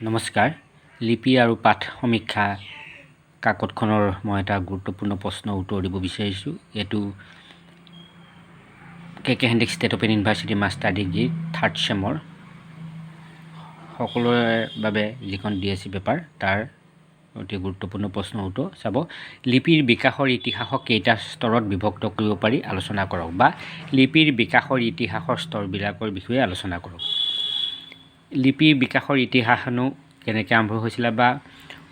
নমস্কাৰ। লিপি আৰু পাঠ সমীক্ষা কাকতখনৰ মই এটা গুৰুত্বপূৰ্ণ প্ৰশ্নৰ উত্তৰ দিব বিচাৰিছোঁ। এইটো K K Handique state open university master degree third ছেমৰ সকলোৰে বাবে যিখন ডি এছ চি পেপাৰ, তাৰ অতি গুৰুত্বপূৰ্ণ প্ৰশ্নৰ উত্তৰ চাব। লিপিৰ বিকাশৰ ইতিহাসক কেইটা স্তৰত বিভক্ত কৰিব পাৰি, আলোচনা কৰক, বা লিপিৰ বিকাশৰ ইতিহাসৰ স্তৰবিলাকৰ বিষয়ে আলোচনা কৰক। লিপিৰ বিকাশৰ ইতিহাসনো কেনেকৈ আৰম্ভ হৈছিলে বা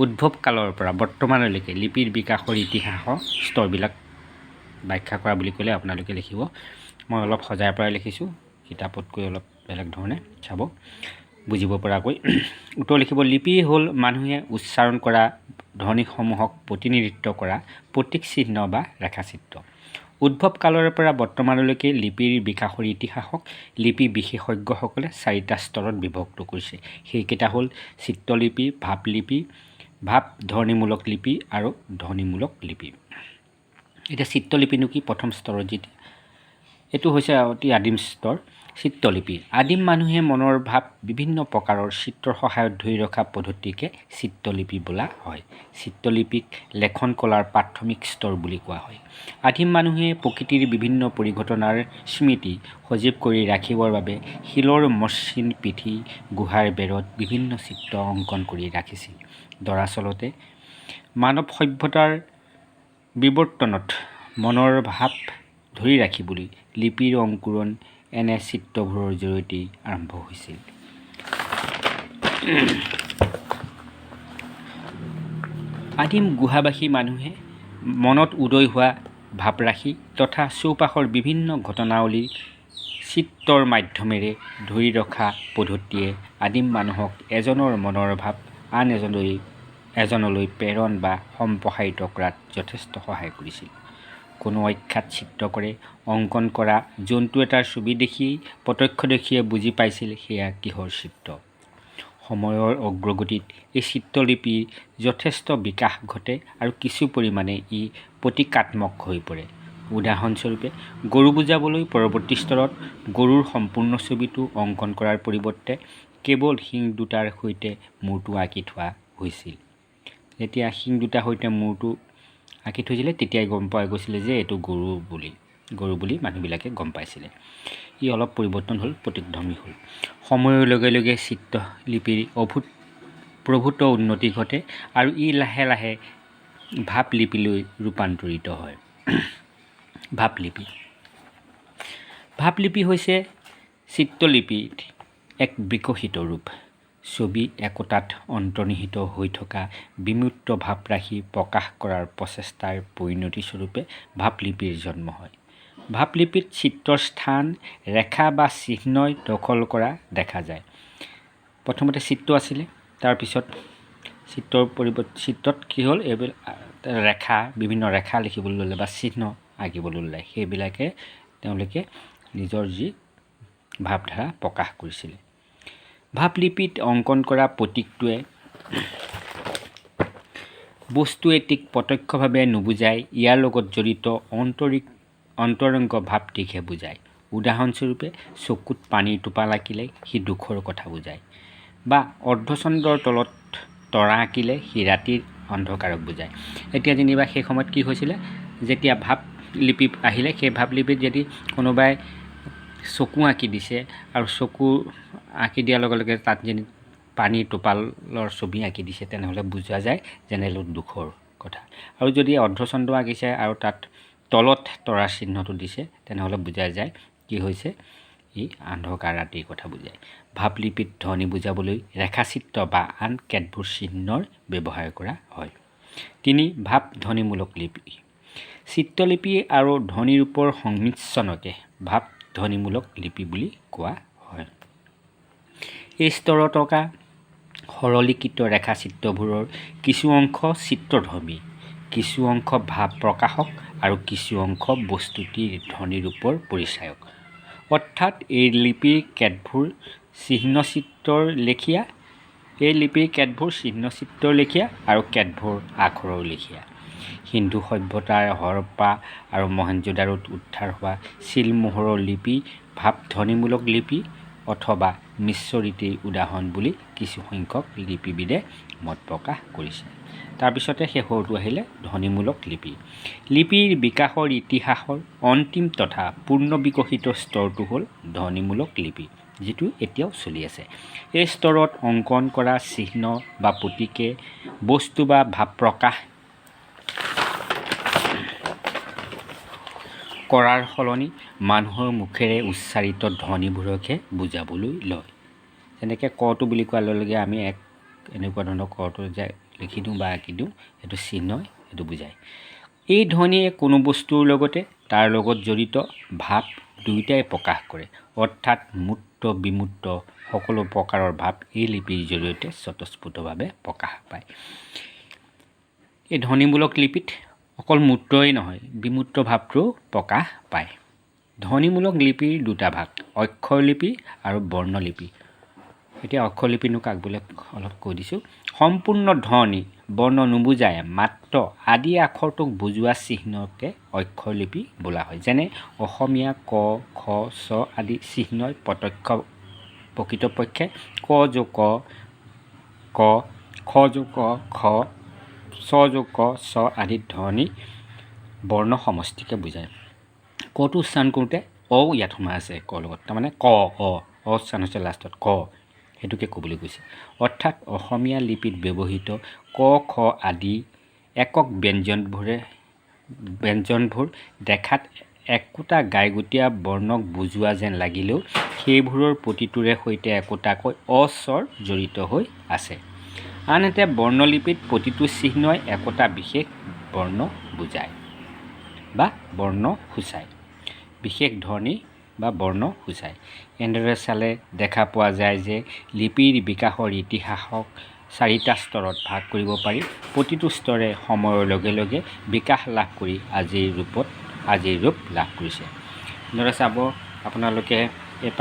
উদ্ভৱ কালৰ পৰা বৰ্তমানলৈকে লিপিৰ বিকাশৰ ইতিহাসৰ স্তৰবিলাক ব্যাখ্যা কৰা বুলি ক'লে আপোনালোকে লিখিব। মই অলপ সজাই পৰাই লিখিছোঁ, কিতাপতকৈ অলপ বেলেগ ধৰণে, চাব বুজিব পৰাকৈ। উত্তৰ লিখিব। লিপি হ'ল মানুহে উচ্চাৰণ কৰা ধ্বনিসমূহক প্ৰতিনিধিত্ব কৰা প্ৰতীক চিহ্ন বা ৰেখাচিত্ৰ। উদ্ভৱ কালৰে পৰা বৰ্তমানলৈকে লিপিৰ বিকাশৰ ইতিহাসক লিপি বিশেষজ্ঞসকলে চাৰিটা স্তৰত বিভক্ত কৰিছে। সেইকেইটা হ'ল চিত্ৰলিপি, ভাৱলিপি, ভাৱ ধ্বনিমূলক লিপি আৰু ধ্বনিমূলক লিপি। এতিয়া চিত্ৰলিপিনো কি? প্ৰথম স্তৰত যিটো, এইটো হৈছে অতি আদিম স্তৰ। চিত্ৰলিপি: আদিম মানুহে মনৰ ভাৱ বিভিন্ন প্ৰকাৰৰ চিত্ৰৰ সহায়ত ধৰি ৰখা পদ্ধতিকে চিত্ৰলিপি বোলা হয়। চিত্ৰলিপিক লেখন কলাৰ প্ৰাথমিক স্তৰ বুলি কোৱা হয়। আদিম মানুহে প্ৰকৃতিৰ বিভিন্ন পৰিঘটনাৰ স্মৃতি সজীৱ কৰি ৰাখিবৰ বাবে শিলৰ মসৃণ পিঠি, গুহাৰ বেৰত বিভিন্ন চিত্ৰ অংকন কৰি ৰাখিছিল। দৰাচলতে মানৱ সভ্যতাৰ বিৱৰ্তনত মনৰ ভাৱ ধৰি ৰাখিবলৈ লিপিৰ অংকুৰণ এনে চিত্ৰবোৰৰ জৰিয়তেই আৰম্ভ হৈছিল। আদিম গুহাবাসী মানুহে মনত উদয় হোৱা ভাৱৰাশি তথা চৌপাশৰ বিভিন্ন ঘটনাৱলী চিত্ৰৰ মাধ্যমেৰে ধৰি ৰখা পদ্ধতিয়ে আদিম মানুহক এজনৰ মনৰ ভাৱ আন এজনলৈ প্ৰেৰণ বা সম্প্ৰসাৰিত কৰাত যথেষ্ট সহায় কৰিছিল। কোনো অখ্যাত চিত্ৰকৰে অংকন কৰা জন্তু এটাৰ ছবি দেখিয়েই প্ৰত্যক্ষদৰ্শীয়ে বুজি পাইছিল সেয়া কিহৰ চিত্ৰ। সময়ৰ অগ্ৰগতিত এই চিত্ৰলিপিৰ যথেষ্ট বিকাশ ঘটে আৰু কিছু পৰিমাণে ই প্ৰতীকাত্মক হৈ পৰে। উদাহৰণস্বৰূপে, গৰু বুজাবলৈ পৰৱৰ্তী স্তৰত গৰুৰ সম্পূৰ্ণ ছবিটো অংকন কৰাৰ পৰিৱৰ্তে কেৱল শিং দুটাৰ সৈতে মূৰটো আঁকি থোৱা হৈছিল। যেতিয়া শিং দুটাৰ সৈতে মূৰটো আঁকি থৈছিলে, তেতিয়াই গম পোৱা গৈছিলে যে এইটো গৰু বুলি মানুহবিলাকে গম পাইছিলে। ই অলপ পৰিৱৰ্তন হ'ল, প্ৰতীকধৰ্মী হ'ল। সময়ৰ লগে লগে চিত্ৰলিপিৰ প্ৰভূত উন্নতি ঘটে আৰু ই লাহে লাহে ভাৱলিপিলৈ ৰূপান্তৰিত হয়। ভাৱলিপি: ভাৱলিপি হৈছে চিত্ৰলিপিৰ এক বিকশিত ৰূপ। ছবি একোটাত অন্তৰ্নিহিত হৈ থকা বিমূৰ্ত ভাৱৰাশি প্ৰকাশ কৰাৰ প্ৰচেষ্টাৰ পৰিণতিস্বৰূপে ভাৱলিপিৰ জন্ম হয়। ভাৱলিপিত চিত্ৰৰ স্থান ৰেখা বা চিহ্নই দখল কৰা দেখা যায়। প্ৰথমতে চিত্ৰ আছিলে, তাৰপিছত চিত্ৰৰ পৰিৱৰ্তে চিত্ৰত কি হ'ল? এইবিলাক ৰেখা, বিভিন্ন ৰেখা লিখিবলৈ ল'লে বা চিহ্ন আঁকিবলৈ ল'লে। সেইবিলাকে তেওঁলোকে নিজৰ যি ভাৱধাৰা প্ৰকাশ কৰিছিলে। ভাৱলিপিত অংকন কৰা প্ৰতীকটোৱে বস্তু এটিক প্ৰত্যক্ষভাৱে নুবুজায়, ইয়াৰ লগত জড়িত অন্তৰংগ ভাৱটিকহে বুজায়। উদাহৰণস্বৰূপে, চকুত পানীৰ টোপাল আঁকিলে সি দুখৰ কথা বুজায় বা অৰ্ধচন্দ্ৰৰ তলত তৰা আঁকিলে সি ৰাতিৰ অন্ধকাৰক বুজায়। এতিয়া যেনিবা সেই সময়ত কি হৈছিলে, যেতিয়া ভাৱলিপি আহিলে, সেই ভাৱলিপিত যদি কোনোবাই চকু আঁকি দিছে আৰু চকু আঁকি দিয়াৰ লগে লগে তাত যেনি পানীৰ টোপালৰ ছবি আঁকি দিছে, তেনেহ'লে বুজা যায় যেনে দুখৰ কথা। আৰু যদি অৰ্ধচন্দ্ৰ আঁকিছে আৰু তাত তলত তৰাৰ চিহ্নটো দিছে, তেনেহ'লে বুজা যায় কি হৈছে, ই অন্ধকাৰ ৰাতিৰ কথা বুজায়। ভাৱলিপিত ধ্বনি বুজাবলৈ ৰেখাচিত্ৰ বা আন কেতবোৰ চিহ্নৰ ব্যৱহাৰ কৰা হয়। 3, ভাৱ ধ্বনিমূলক লিপি: চিত্ৰলিপি আৰু ধ্বনিৰূপৰ সংমিশ্ৰণকে ভাৱ ধ্বনিমূলক লিপি বুলি কোৱা হয়। এই স্তৰত অঁকা সৰলীকৃত ৰেখাচিত্ৰবোৰৰ কিছু অংশ চিত্ৰধৰ্মী, কিছু অংশ ভাৱ প্ৰকাশক আৰু কিছু অংশ বস্তুটিৰ ধ্বনিৰূপৰ পৰিচায়ক। অৰ্থাৎ এই লিপিৰ কেতবোৰ চিহ্নচিত্ৰৰ লেখীয়া, এই লিপিৰ কেতবোৰ চিহ্নচিত্ৰৰ লেখীয়া আৰু কেতবোৰ আখৰৰ লেখীয়া। সিন্ধু সভ্যতাৰ হৰপ্পা আৰু মহেঞ্জোদাৰোত উদ্ধাৰ হোৱা ছীল-মোহৰৰ লিপি ভাৱ ধ্বনিমূলক লিপি। অথবা মিশ্ৰ ৰীতিৰ উদাহৰণ বুলি কিছুসংখ্যক লিপিবিদে মত প্ৰকাশ কৰিছে। তাৰপিছতে শেষৰটো আহিলে ধ্বনিমূলক লিপি। লিপিৰ বিকাশৰ ইতিহাসৰ অন্তিম তথা পূৰ্ণ বিকশিত স্তৰটো হ'ল ধ্বনিমূলক লিপি, যিটো এতিয়াও চলি আছে। এই স্তৰত অংকন কৰা চিহ্ন বা প্ৰতীকে বস্তু বা ভাৱ প্ৰকাশ কৰাৰ সলনি মানুহৰ মুখেৰে উচ্চাৰিত ধ্বনিবোৰকহে বুজাবলৈ লয়। যেনেকৈ কটো বুলি কোৱাৰ লগে লগে আমি এক এনেকুৱা ধৰণৰ কটো যে লিখি দিওঁ বা আঁকি দিওঁ, সেইটো চিহ্নই সেইটো বুজায়। এই ধ্বনিয়ে কোনো বস্তুৰ লগতে তাৰ লগত জড়িত ভাৱ দুয়োটাই প্ৰকাশ কৰে। অৰ্থাৎ মূৰ্ত বিমূৰ্ত সকলো প্ৰকাৰৰ ভাৱ এই লিপিৰ জৰিয়তে স্বতঃস্ফূৰ্তভাৱে প্ৰকাশ পায়। এই ধ্বনিমূলক লিপিত অকল মূৰ্তই নহয়, বিমূৰ্ত ভাৱটোও প্ৰকাশ পায়। ধ্বনিমূলক লিপিৰ দুটা ভাগ, অক্ষৰ লিপি আৰু বৰ্ণলিপি। এতিয়া অক্ষৰ লিপিনো কাক বোলে অলপ কৈ দিছোঁ। সম্পূৰ্ণ ধ্বনি বৰ্ণ নুবুজায় মাত্ৰ আদি আখৰটোক বুজোৱা চিহ্নকে অক্ষৰ লিপি বোলা হয়। যেনে অসমীয়া ক, খ, চ আদি চিহ্নই প্ৰত্যক্ষ প্ৰকৃতপক্ষে ক যোগ ক ক, খ যোগ ক খ, চ যোগ ক চ আদি ধ্বনি বৰ্ণ সমষ্টিকে বুজায়। কটো উচ্চাৰণ কৰোঁতে অ ইয়াত সোমাই আছে ক লগত, তাৰমানে ক অ অ উচ্চাৰণ হৈছে লাষ্টত ক, সেইটোকে ক'বলৈ কৈছে। অৰ্থাৎ অসমীয়া লিপিত ব্যৱহৃত ক, খ আদি একক ব্যঞ্জনবোৰ দেখাত একোটা গাইগুটীয়া বৰ্ণক বুজোৱা যেন লাগিলেও সেইবোৰৰ প্ৰতিটোৰে সৈতে একোটাকৈ অ স্বৰ জড়িত হৈ আছে। আনহাতে বৰ্ণলিপিত প্ৰতিটো চিহ্নই একোটা বিশেষ বৰ্ণ বুজায় বা বৰ্ণ সূচায়, বিশেষ ধ্বনি বা বৰ্ণ সূচায়। এনেদৰে চালে দেখা পোৱা যায় যে লিপিৰ বিকাশৰ ইতিহাসক চাৰিটা স্তৰত ভাগ কৰিব পাৰি। প্ৰতিটো স্তৰে সময়ৰ লগে লগে বিকাশ লাভ কৰি আজিৰ ৰূপ লাভ কৰিছে। এনেদৰে চাব আপোনালোকে এই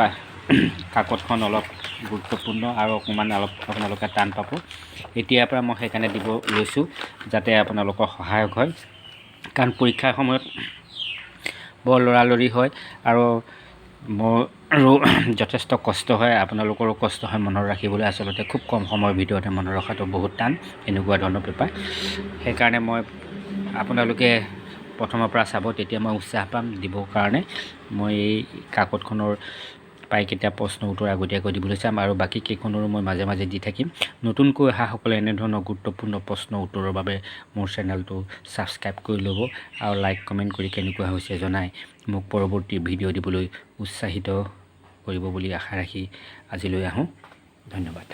কাকতখন অলপ গুৰুত্বপূৰ্ণ আৰু অকণমান অলপ আপোনালোকে টান পাব। এতিয়াৰ পৰা মই সেইকাৰণে দিব লৈছোঁ যাতে আপোনালোকৰ সহায়ক হয়, কাৰণ পৰীক্ষাৰ সময়ত বৰ লৰালৰি হয় আৰু মোৰো যথেষ্ট কষ্ট হয়, আপোনালোকৰো কষ্ট হয় মনত ৰাখিবলৈ। আচলতে খুব কম সময়ৰ ভিতৰতে মনত ৰখাটো বহুত টান এনেকুৱা ধৰণৰ পেপাৰ। সেইকাৰণে মই আপোনালোকে প্ৰথমৰ পৰা চাব, তেতিয়া মই উৎসাহ পাম দিবৰ কাৰণে। মই এই কাকতখনৰ প্ৰায়কেইটা প্ৰশ্ন উত্তৰ আগতীয়াকৈ দিবলৈ চাম আৰু বাকী কেইখনৰো মই মাজে মাজে দি থাকিম। নতুনকৈ অহাসকলে এনেধৰণৰ গুৰুত্বপূৰ্ণ প্ৰশ্ন উত্তৰৰ বাবে মোৰ চেনেলটো ছাবস্ক্ৰাইব কৰি ল'ব আৰু লাইক কমেণ্ট কৰি কেনেকুৱা হৈছে জনাই মোক পৰৱৰ্তী ভিডিঅ' দিবলৈ উৎসাহিত কৰিব বুলি আশা ৰাখি আজিলৈ আহোঁ। ধন্যবাদ।